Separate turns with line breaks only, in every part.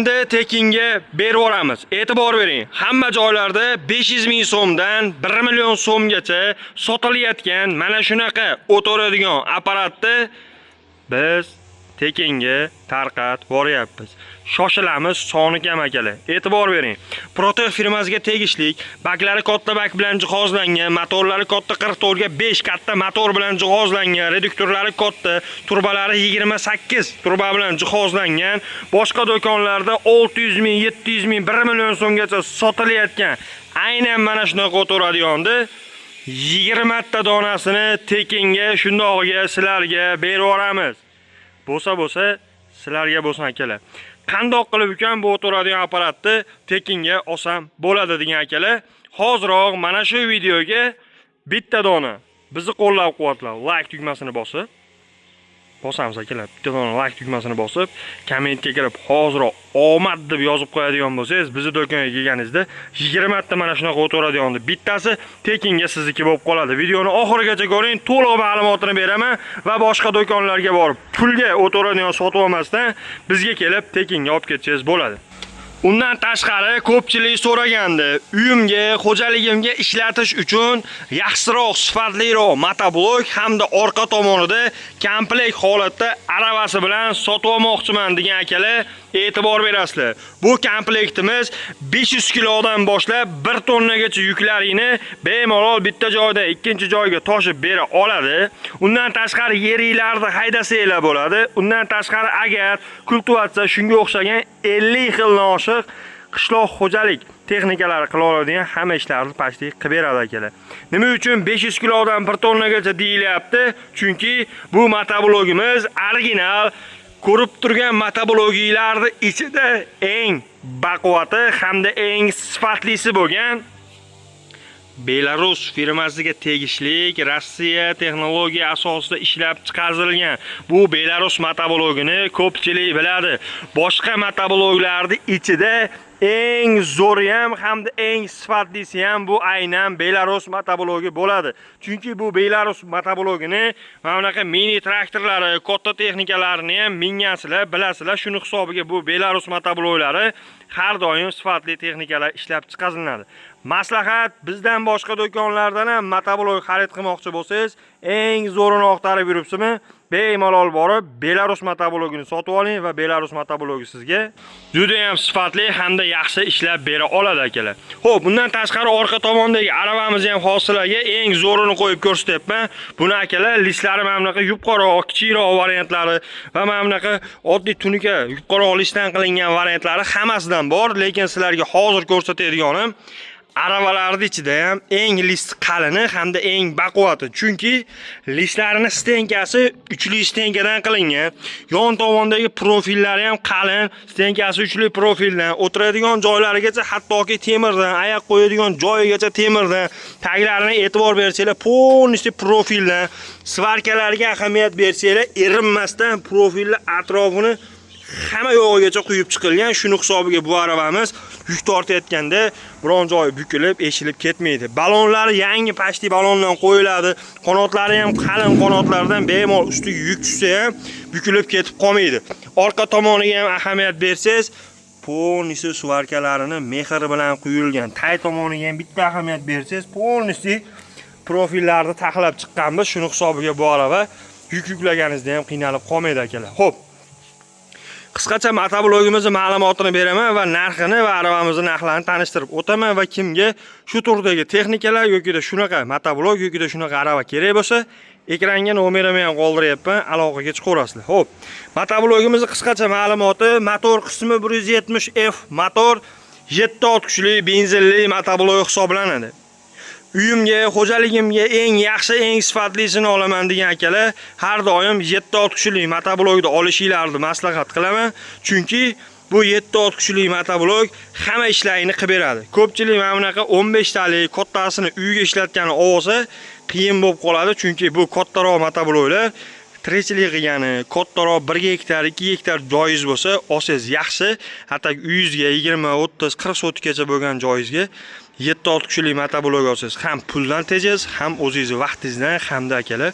Endi tekinga berib yuboramiz. E'tibor bering. Hamma joylarda 500 ming so'mdan 1 million so'mgacha sotilayotgan mana shunaqa o'tiradigan apparatni biz tekinga tarqatib boryapmiz. Shoshilamiz, soni kam, akalar. E'tibor bering. Protech firmasiga tegishli, baklari katta bak bilan jihozlangan, motorlari katta, 44 ga 5 katta motor bilan jihozlangan, reduktorlari katta, turbalari 28 turba bilan jihozlangan. Boshqa do'konlarda 600 ming, 700 ming, 1 million so'mgacha sotilayotgan aynan mana shunaqa o'tiradigandi 20 ta donasini tekinga shundog'iga sizlarga berib yuboramiz. Bo'lsa bo'lsa, sizlarga bo'lsin, akalar. Qandoq qilib ukam bu o'tiradigan apparatni tekinga olsam bo'ladi degan akalar, hoziroq mana shu videoga bitta dona bizni qo'llab-quvvatlab like tugmasini bosib bosamiz, akalar. Bitta dona like tugmasini bosib, kommentga kirib, hoziroq "omad" deb yozib qo'yadigan bo'lsangiz, bizni do'konga kelganingizda 20 ta mana shunaqa o'tiradigan bittasi tekinga sizniki bo'lib qoladi. Videoni oxirigacha ko'ring, to'liq ma'lumotini beraman va boshqa do'konlarga borib pulga o'tiradigan sotib olmasdan, bizga kelib tekinga olib ketsangiz bo'ladi. Undan tashqari ko'pchilik so'ragandi. Uyimga, xo'jaligimga ishlatish uchun yaxshiroq, sifatliroq motoblok hamda orqa tomonida komplekt holatda aravasi bilan sotib olmoqchiman degan akalar, e'tibor berasizlar. Bu komplektimiz 500 kilodan boshlab 1 tonnagacha yuklaringni bemalol bitta joydan ikkinchi joyga toshib bera oladi. Undan tashqari yeringlarni haydasanglar bo'ladi. Undan tashqari agar kultivatsiya, shunga o'xshagan 50 xildan oshiq qishloq xo'jalik texnikalari qila oladigan hamma ishlarni почти qilib beradi, akalar. Nima uchun 500 kilodan 1 tonnagacha deyilyapti? Chunki bu motoblogimiz original ko'rib turgan motobloglarni ichida eng baquvvati hamda eng sifatlisi bo'lgan Belarus firmasiga tegishli, Rossiya texnologiya asosida ishlab chiqarilgan bu Belarus motoblogini ko'pchilik biladi. Boshqa motobloglarning ichida eng zo'ri ham hamda eng sifatlisi ham bu aynan Belarus motoblogi bo'ladi. Chunki bu Belarus motoblogini mana bunaqa mini traktorlari, katta texnikalarini ham mingansizlar, bilasizlar. Shuni hisobiga bu Belarus motobloglari har doim sifatli texnikalar ishlab chiqariladi. Maslahat, bizdan boshqa do'konlardan ham motoblog xarid qilmoqchi bo'lsangiz, eng zo'rini axtarib yuribsizmi? Bemalol borib Belarus motoblogini sotib oling va Belarus motoblogi sizga juda ham sifatli hamda yaxshi ishlab bera oladi, akalar. Xo'p, bundan tashqari orqa tomondagi aravamizni ham hozir sizlarga eng zo'rini qo'yib ko'rsatyapman. Buni, akalar, listlari mana bunaqa yupqaroq, kichikroq variantlari va mana bunaqa oddiy tunuka yupqaroq listdan qilingan variantlari hammasidan bor, lekin sizlarga hozir ko'rsatadiganim aravalarning ichida ham eng list qalini hamda eng baquvvati. Chunki listlarini стенка si uchli стенка dan qilingan. Yon tomondagi profillari ham qalin, стенка si uchli profildan, o'tiradigan joylarigacha hattoki temirdan, oyoq qo'yadigan joyigacha temirdan, taglarini e'tibor bersanglar, полностью profildan, сварка larga ahamiyat bersanglar, erinmasdan profilni atrofini hamma yog'igacha quyib chiqilgan. Shuni hisobiga bu aravamiz yuk tortayotganda biron joyi bukilib, eshilib ketmaydi. Balonlari yangi почти balondan qo'yiladi. Qanotlari ham qalin qanotlardan, bemalol ustiga yuk tushsa ham bukilib ketib qolmaydi. Orqa tomoniga ham ahamiyat bersangiz, полностью сварка larini mehr bilan quyilgan. Tay tomoniga ham bitta ahamiyat bersangiz, полностью profillarni taxlab chiqqanmiz. Shuni hisobiga bu arava yuk yuklaganingizda ham qiynalib qolmaydi, akalar. Xo'p. Qisqacha motoblogimizni ma'lumotini beraman va narxini va aravamizni narxlarini tanishtirib o'taman va kimga shu turdagi texnikalar yokida shunaqa motoblog yokida shunaqa arava kerak bo'lsa, ekranga nomerimni ham qoldiryapman, aloqaga chiqaverasizlar. Xo'p, motoblogimizni qisqacha ma'lumoti: motor qismi 170 F motor, 7 ot kuchli benzinli motoblog hisoblanadi. Uyimga, xo'jaligimga eng yaxshi, eng sifatlisini olaman degan akalar har doim 7 ot kuchli motoblogni olishinglarni maslahat qilaman. Chunki bu 7 ot kuchli motoblog hamma ishlarini qilib beradi. Ko'pchilik mana bunaqa 15 talik kattasini uyga ishlatgani olsa, qiyin bo'lib qoladi, chunki bu kattaroq motobloglar tirikchilik qilgani, kattaroq 1 gektar, 2 gektar joyingiz bo'lsa, olsangiz yaxshi. Hatto uyingizga 20, 30, 40 sotgacha bo'lgan joyingizga 7 ot kuchli motoblok olsangiz, ham puldan tejasiz, ham o'zingizni vaqtingizdan hamda, akalar,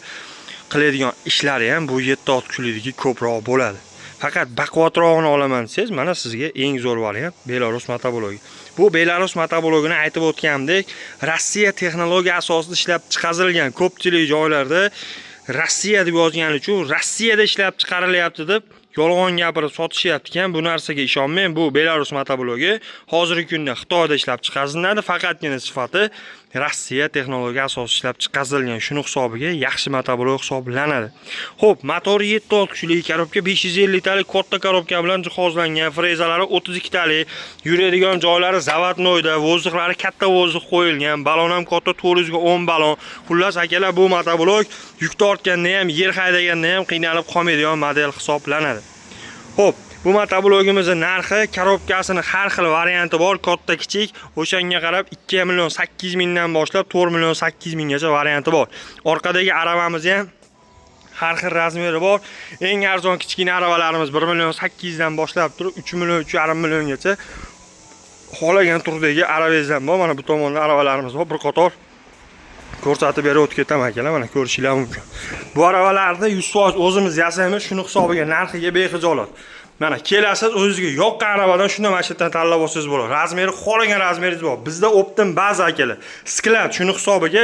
qiladigan ishlari ham bu 7 ot kuchliligi ko'proq bo'ladi. Faqat baquvvatrog'ini olaman desangiz, mana sizga eng zo'r variant Belarus motoblogi. Bu Belarus motoblogini aytib o'tganimdek, Rossiya texnologiya asosida ishlab chiqarilgan. Ko'pchilik joylarda Rossiya deb yozgani uchun Rossiyada ishlab chiqarilyapti deb yolg'on gapirib sotishyapti ekan. Bu narsaga ishonmang. Bu Belarus motoblogi hozirgi kunda Xitoyda ishlab chiqariladi, faqatgina sifati Rossiya texnologiya asosida ishlab chiqarilgan. Shuni hisobiga yaxshi motoblok hisoblanadi. Xo'p, motori 7 ot kuchli, korobka 550 talik katta korobka bilan jihozlangan, frezalari 32 talik, yuradigan joylari заводной da, воздух lari katta воздух qo'yilgan, balon ham katta, 410 balon. Xullas akalar, bu motoblok yuk tortganda ham, yer haydaganda ham qiynalib qolmaydigan model hisoblanadi. Xo'p, bu motoblogimizni narxi, korobkasini har xil varianti bor, katta, kichik, o'shanga qarab 2 million 800 mingdan boshlab 4 million 800 minggacha varianti bor. Orqadagi aravamiz ham har xil razmeri bor. Eng arzon kichkina aravalarimiz 1 million 800 dan boshlab turib 3 million 3,5 milliongacha xohlagan turdagi aravangizdan bor. Mana bu tomonda aravalarimiz bor, bir qator ko'rsatib berib o'tib ketaman akalar, mana ko'rishinglar mumkin. Bu aravalarni 100% o'zimiz yasaymiz, shuni hisobiga narxiga bexijolat. Mana kelasiz, o'zingizga yoqqan aravadan shunda mana shu yerdan tanlab olsangiz bo'ladi. Razmeri, xohlagan razmeringiz bor. Bizda оптом baza akalar. Склад, shuni hisobiga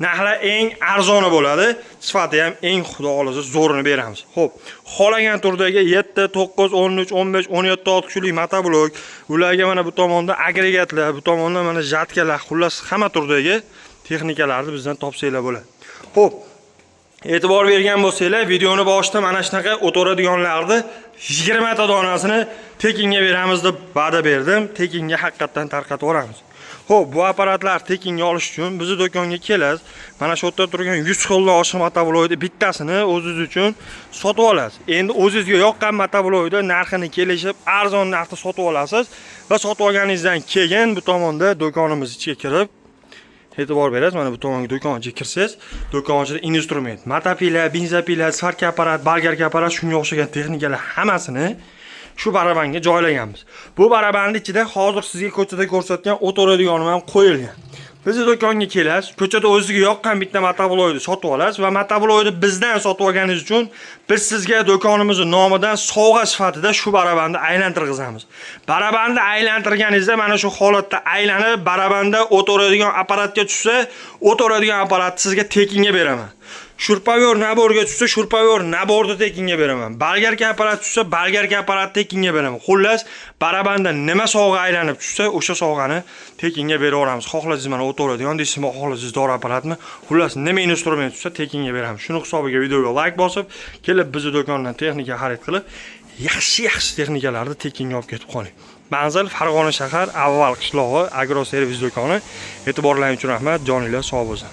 narxlar eng arzoni bo'ladi. Sifati ham eng, xudo xolasa, zo'rini beramiz. Xo'p, xohlagan turdagi 7, 9, 13, 15, 17 ot kuchli motoblok, ularga mana bu tomonda agregatlar, bu tomonda mana жатка lar, xullas hamma turdagi texnikalarni bizdan topsanglar bo'ladi. Xo'p, e'tibor bergan bo'lsanglar, videoni boshida mana shunaqa o'tiradiganlarni 20 ta donasini tekinga beramiz deb va'da berdim. Tekinga haqiqatdan tarqatib yuboramiz. Xo'p, bu apparatlar tekinga olish uchun bizni do'konga kelasiz. Mana shu yerda turgan 100 xildan oshiq motoblokni bittasini o'zingiz uchun sotib olasiz. Endi o'zingizga yoqqan motoblokni narxini kelishib, arzon narxda sotib olasiz va sotib olganingizdan keyin bu tomonda do'konimiz ichiga kirib e'tibor berasiz. Mana bu tomonga, do'kon ichiga kirsangiz, do'kon ichida instrument, мотопила, бензопила, сварка apparat, болгарка apparat, shunga o'xshagan texnikalar hammasini shu barabanga joylaganmiz. Bu barabanni ichida hozir sizga ko'chada ko'rsatgan o'tiradiganim ham qo'yilgan. Bizni do'konga kelasiz, ko'chada o'zizga yoqqan bitta motoblokni sotib olasiz va motoblokni bizdan sotib olganingiz uchun biz sizga do'konimizni nomidan sovg'a sifatida shu barabanni aylantirg'izamiz. Barabanni aylantirganingizda mana shu holatda aylanib, barabanda o'tiradigan apparatga tushsa, o'tiradigan apparatni sizga tekinga beraman. Шуруповёрт набор ga tushsa, шуруповёрт набор ni tekinga beraman. Болгарка apparat tushsa, болгарка apparat tekinga beraman. Xullas, barabanda nima sovg'a aylanib tushsa, o'sha sovg'ani tekinga beraveramiz. Xohlasangiz mana o'tiradigan deysizmi, xohlasangiz dori apparatmi, xullas nima instrument tushsa tekinga beramiz. Shuni hisobiga videoga like bosib, kelib bizni do'kondan texnika xarid qilib, yaxshi-yaxshi texnikalarni tekinga olib ketib qoling. Manzil: Farg'ona shahar, Avval qishlog'i, Agro Servis do'koni. E'tiborlaring uchun rahmat, joninglar sog' bo'lsin.